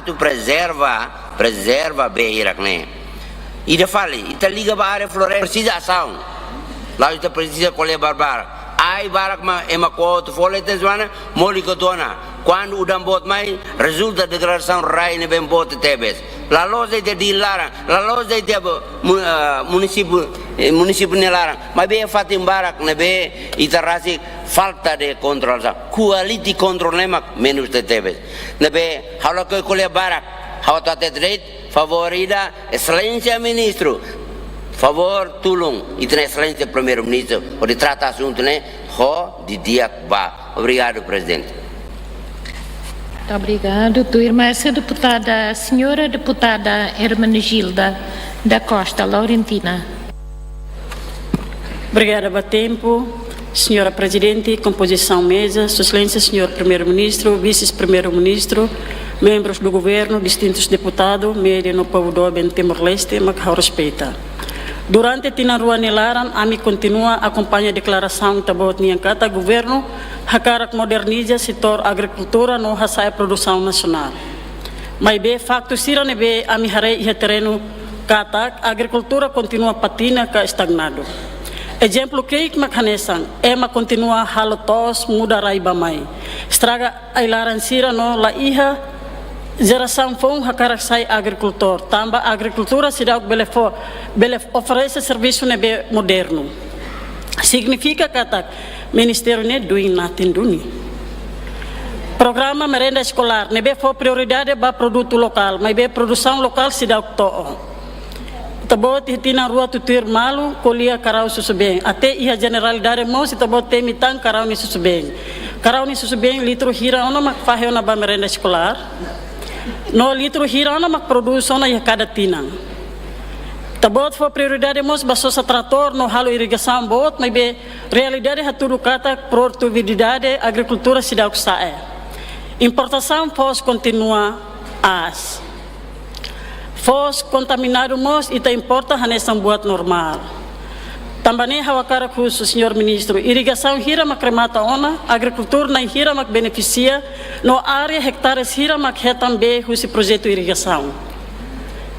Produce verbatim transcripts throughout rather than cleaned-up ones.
atu prezerva, prezerva bee hirak ne'e. Ida fali, ita liga ba área floresta, presiza asaun. La'ós ita presiza ko'alia barbarak. Ai barak mak ema ko'alia atu fó leten semana, molik hotu ona. Kuandu udan boot mai, rezulta degradasaun rai ne'ebé boot tebes. La loos de'it iha Dili laran, la loos de'it iha mu-, eh, munisípiu, eh, munisípiu nia laran. Maibé fatin barak ne'ebé ita rasik falta de kontrolasaun. Quality control ne'e mak menus tebes. Ne'ebé ha'u lakohi ko'alia barak, ha'u atu hatete de'it, favór ida, Exelénsia Ministru, favór tulun ita-nia Exelénsia Primeiru-Ministru hodi trata asuntu ne'e ho didi'ak ba. Obrigadu, Prezidente. Muito obrigado. Tuirmai, deputada, senhora deputada Hermenegilda da Costa Laurentina. Obrigada ba tempu, Señora Prezidente, kompozisaun meza, Sua Exelénsia Señór Primeiru-Ministru, Vises-Primeiru-Ministru, membrus do governu, distintus deputadu, média no povu doben Timor-Leste, mak ha'u respeita. Durante tinan rua nia laran, ami kontinua akompaña deklarasaun ita-boot nian katak governu hakarak moderniza setór agrikultura no hasa'e produsaun nasionál. Maibé faktu sira ne'ebé ami haree iha terrenu katak agrikultura kontinua patina ka estagnadu. Ezemplu ki'ik mak hanesan, ema kontinua halo to'os muda rai bá-mai. Estraga ai-laran sira no la iha jerasaun foun hakarak sai agrikultór. Tanba agrikultura seidauk bele fó, bele oferese servisu ne'ebé modernu. Signifika katak ministériu ne'e doing nothing duni. Programa merenda eskolár ne'ebé fó prioridade ba produtu lokál, maibé produsaun lokál seidauk to'o. Ita-boot iha tinan rua tutuir malu ko'alia karau susubeen. Até iha jeneralidade mós ita-boot temi tan karau nia susubeen. Karau nia susubeen litru hira ona mak fahe ona ba merenda eskolár. No litru hira ona mak prodús ona iha kada tinan. Ita-boot fó prioridade mós ba sosa tratór no halo irrigasaun boot, maibé realidade hatudu katak produtividade agrikultura seidauk sa'e. Importasaun foos kontinua aas. Foos kontaminadu mós ita importa hanesan buat normál. Tanba ne'e ha'u hakarak husu, Señór Ministru, irrigasaun hira mak remata ona, agrikultór na'in hira mak benefisia, no área ektares hira mak hetan bee husi projetu irrigasaun.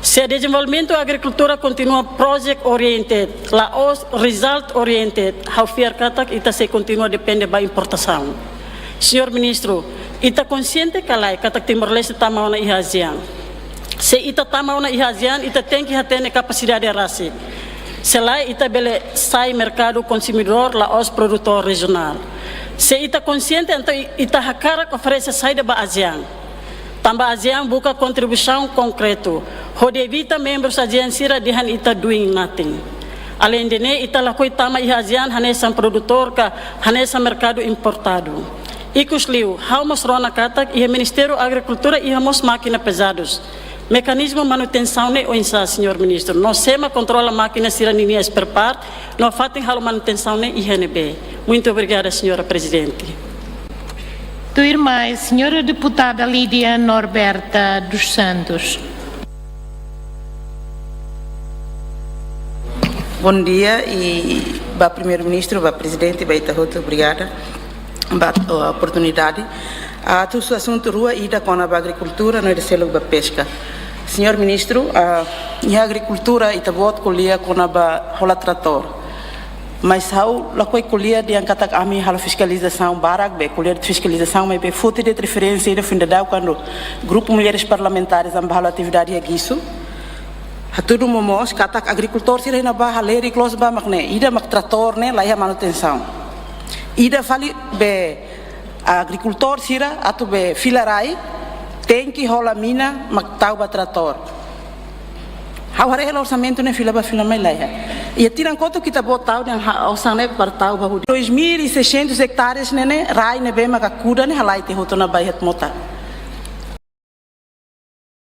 Se dezenvolvimentu agrikultura kontinua project oriented, la'ós result oriented, ha'u fiar katak ita sei kontinua depende ba importasaun. Señór Ministru, ita konsiente ka lae katak Timor-Leste tama ona iha ASEAN? Se ita tama ona iha ASEAN, ita tenke hatene kapasidade rasik. Se lae, ita bele sai merkadu konsumidór la'ós produtór rejionál. Se ita konsiente, entaun ita hakarak oferese saida ba ASEAN? Tanba ASEAN buka kontribuisaun konkretu hodi evita membrus ASEAN sira dehan ita doing nothing. Aleinde ne'e, ita lakohi tama iha ASEAN hanesan produtór ka hanesan merkadu importadu. Ikusliu, ha'u mós rona katak iha Ministériu Agrikultura iha mós mákina pezadus. Mekanizmu manutensaun ne'e oinsá, Señór Ministru? No sé mak kontrola mákina sira ninia spare part, no fatin halo manutensaun ne'e iha ne'ebé? Muito obrigada, Señora Prezidente. Tuirmai, Señora Deputada Lídia Norberta dos Santos. Bondia, i ba Primeiru-Ministru, ba Prezidente, ba ita hotu, obrigada ba, ah, oportunidade. Ah, atu husu asuntu rua, ida kona-ba agrikultura, no ida seluk ba peska. Señór Ministru, ah, iha agrikultura ita-boot ko'alia kona-ba hola tratór. Mas ha'u lakohi ko'alia dehan katak ami halo fiskalizasaun barak, be ko'alia fiskalizasaun, maibé foti de'it referénsia ida foin daudaun kuandu Grupu Mulheres Parlamentares ami bá halo atividade iha Guiço. Hatudu momoos katak agrikultór sira iha ne'ebá halerik loos ba mak ne'e, ida mak tratór ne'e la iha manutensaun. Ida fali be agrikultór sira atu be fila rai, tenke hola mina mak tau ba tratór. Ha'u haree hela orsamentu ne'e fila bá fila mai la iha. Iha tinan kotuk ita-boot tau dehan ha-, osan ne'e para tau ba hudi. Dois mil e seiscentos hectares ne'e, ne'e rai ne'ebé maka kuda ne'e halai tiha hotu ona ba iha mota.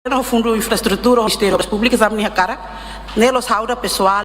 No Fundu Infraestrutura, Ministériu Obras Públikas, ami-nia hakarak ne'e la'ós ha'u ida pesoál.